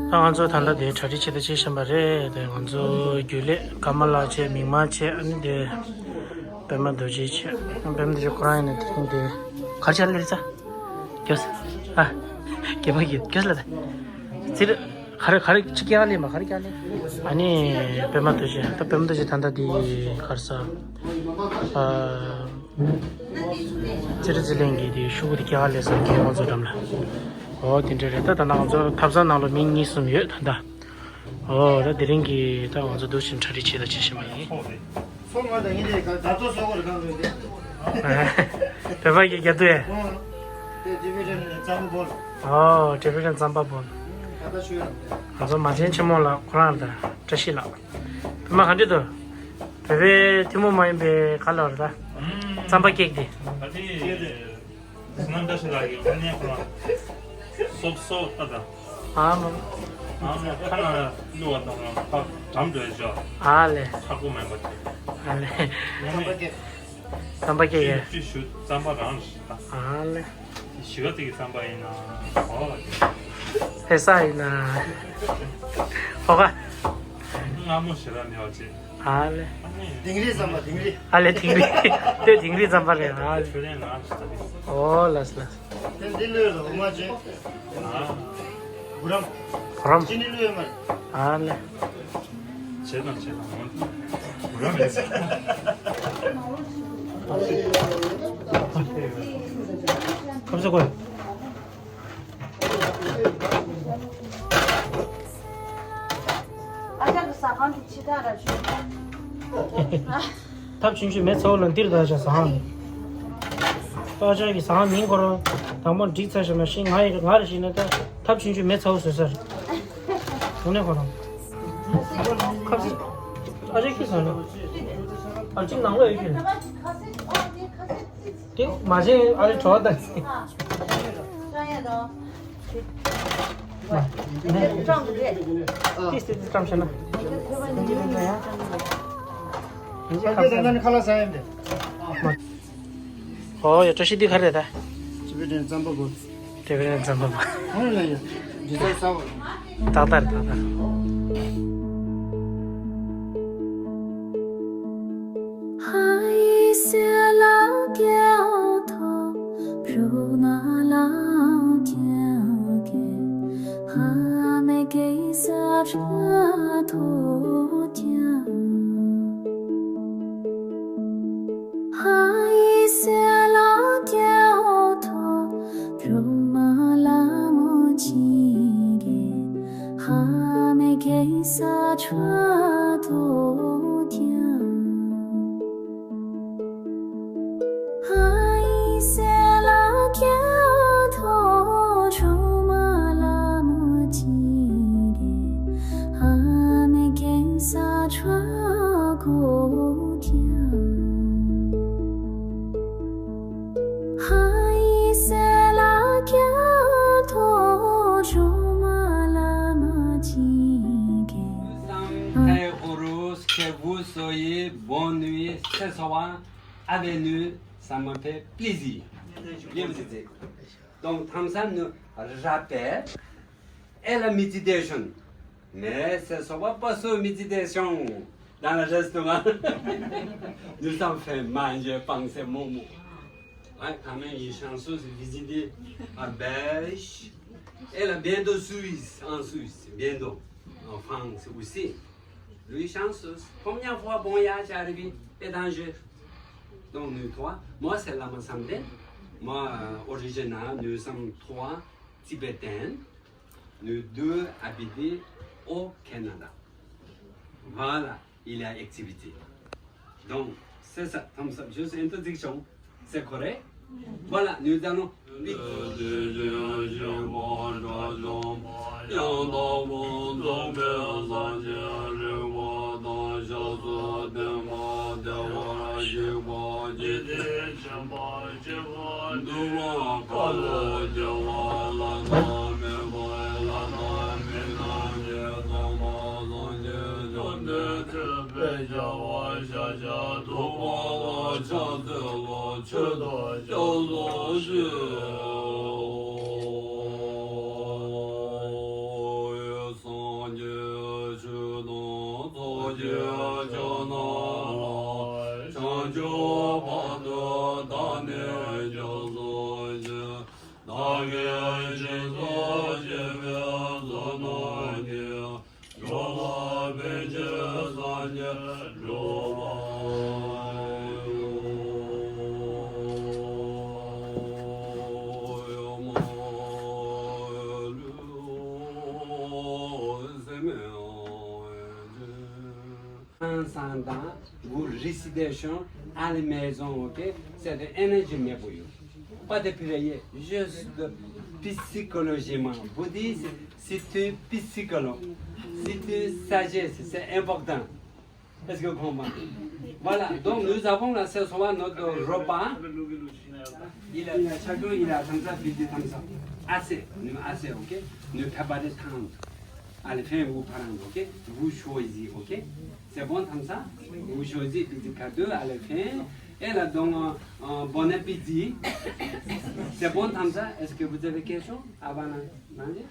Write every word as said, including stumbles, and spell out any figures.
ད་ང་ཚོ་ད་ལྟ་དེ་གྲ་སྒྲིག་བྱེད་དང་བྱེད་བཞིན་པ་རེད། དེ་ང་ཚོ་རྒྱུན་ལས་ཀརྨ་ལགས་བྱས། མིག་དམར་བྱས། ཨ་ནི་དེ་པདྨ་རྡོ་རྗེ་བྱས། པདྨ་རྡོ་རྗེ་ཁོ་རང་ཡིན་ན་དེ་རིང་དེ་གར་ཆགས་ལེར་ཚ་རྒྱོས། ཨ་རྒྱལ་མ་རྒྱལ་རྒྱོས་ལ་ད་ཚིར་ག་རེ་ག་རེ་ཅིག་ཀྱང་ལེན་པ། ག་རེ་ཀྱང་ལེན། ཨ་ནི་པདྨ་རྡོ་རྗེ། ད་པདྨ་རྡོ་རྗེ་ད་ལྟ་དེ་གར་ས་ཨ། ཙི་རི་ཙི་ལེན་གྱི་དེ་ཤོག་གུ་དེ་ཀྱག་ལས་སམ་གྱི་ང་ཚོ་འགྲམ་ལ། ཨོ་དེ་འདྲ་རེད། ད་ད་ནང་ང་ཚོ་ཐབ་ཚང་ནང་ལ་མི་གཉིས་གསུམ་ཡོད་ད་ལྟ། ཨོ་ད་དེ་རིང་གི་ད་ང་ཚོ་འདུག་ཕྱིན་གྲ་སྒྲིག་བྱེད་ད་བྱེད་བཞིན་པ་ཡིན། སོ་ང་དང་ཡིན་དེ་ག་ད་ཚོ་སོ་གོ་རེ་གང་རེད་དེ། བོད་པ་གི་རྒྱ་དུ་ཨེ། ཨོ་དེ་བི་ཌན་རྩམ་པ་བོལ། ཨོ་དེ་བི་ཌན་རྩམ་པ་བོལ། ད་ད་ཤོད་ཡ། ང་ཚོ་མ་བྱན་ཆེན་མོ་ལགས་ཁོ་རང་ད་བཀྲ་ཤིས་ལགས། བོད་མ་ག་འདྲ་འདུག་བོད་པའི་ཐུན་མོང་མ་ཡིན་པའི་ག་ལ་བར་ད། རྩམ་པ་ཀེག་དེ། ད་དེ་སྣ་འདྲ་ཞིག་ལ་ཡོད་ནས་ཁོ་རང་སོབ་སོབ་ཨ་ད། ཨ་མ། ཨ་མ་ཁ་ན་བླུ་བ་དང་ཁ་གྲམ་འགྲོ་ཡ་ཅོ། ཨ་ལེ། ཁ་ཁོ་མེན་པ་དེ། ཨ་ལེ། ཡང་ནས་རྩམ་པ་ཀེག་རྩམ་པ་ཀེག་ཡ། ཅི་ཞུ་རྩམ་པ་རང་ཞིག་ད། ཨ་ལེ། ཞི་བ་དེ་གི་རྩམ་པ་ཡིན་ན་ཨོ་ལ་དེ། ཕེ་ས་ཡིན་ན་ཧོ་ག་སྔ་མོ་ཞེ་དྲག་མེད་པ་བྱས། ཨ་ལེ། དིང་རི་རྩམ་པ་དིང་རི། ཨ་ལེ་དིང་རི། དེ་དིང་རི་རྩམ་པ་རེད། ཨ་ལེ། ཆུ་ལེན་ལ་ཨ་ལེ། ཨོ་ལ་ལ། དེ་འདི་ལོས་རོ་མ་བྱས། ཨ། བུ་རམ། བུ་རམ། ཅི་ནི་ལོས་མ་རེད། ཨ་ལེ། བྱས་དང་བྱས་དང་། བུ་རམ་རེད། ཁམས་སུ་གོ། ཨ་ཅག་གི་ཟ་ཁང་དེ་ཕྱི་དག་ར་བྱོས། ཐབས་ཆུང་ཆུང་མེ་ཚ་བོ་ལ་འདིར་ད་ཅག་ཟ་ཁང་། ཨ་ཅག་གི་ཟ་ཁང་མིང་ཁོ་རང་དང་པོ་འགྲིག་ཚར་ཞིག་མ་ཤེས། ང་ཡི་ང་རེ་ཤེས་ན་ད་ཐབས་ཆུང་ཆུང་མེ་ཚ་བོ་བཟོས་ས་རེད། དངོས་གནས་ཁོ་རང་ཁབ་ཟིག་ཨ་ཅག་གི་ཟ་ནས་ཨ་ཅག་ནང་ལ་ཡོད་ཀྱི་རེད། དེ་མ་བྱས་ཨ་རི་བྲོ་བ་དང་། ཏིས་ཏིས་ཏིས་བཀྲམ་བྱས་ན། ཨོ་ཡ་བཀྲ་ཤིས་འདི་ག་རེད་ད། ཅི་བེ་དྲན་རྩམ་པ་གོ། ཏེ་བེ་དྲན་རྩམ་པ་གོ། ཧོན་ལ་ཡ། འདི་ཚོ་ས་བ། ཏག་ཏག་རེད་ཏག་ཏག། Bonne nuit, ce soir, avec nous, ça me fait plaisir. Bien visité. Donc, Thamsam nous rappelle et la méditation. Mais ce soir, pas sous méditation dans le restaurant. Nous sommes fait manger, penser, momo. Ouais, quand même, il y a une chance de visiter à Belge. Et la bientôt Suisse, en Suisse, bientôt. En France aussi. Lui, chance, première fois, bon, il y a, j'ai arrivé, pétange. Donc, nous trois. Moi, c'est Lama Samden. Moi, euh, original, nous sommes trois Tibétains. Nous deux habités au Canada. Voilà, il y a activité. Donc, c'est ça, thumbs up, juste introduction. C'est correct ? Voilà, nous allons. Ensemble, vous récitation à la maison, ok? C'est de énergie, mais vous, pas de prière, juste de psychologiquement. Bouddhiste, c'est une psychologue, c'est une sagesse, c'est important. Est-ce que vous comprenez? Voilà, donc nous avons là ce soir notre repas. Il a, il a, chacun, il a comme ça, puis dit comme ça. Assez, nous, assez, ok? Nous préparer tant. À la fin, vous parlez, ok? Vous choisissez, ok? C'est bon comme ça? Vous choisissez, puis dit cadeau à la fin. Et là, donc, euh, euh, bon appétit. C'est bon comme ça? Est-ce que vous avez question avant la manger?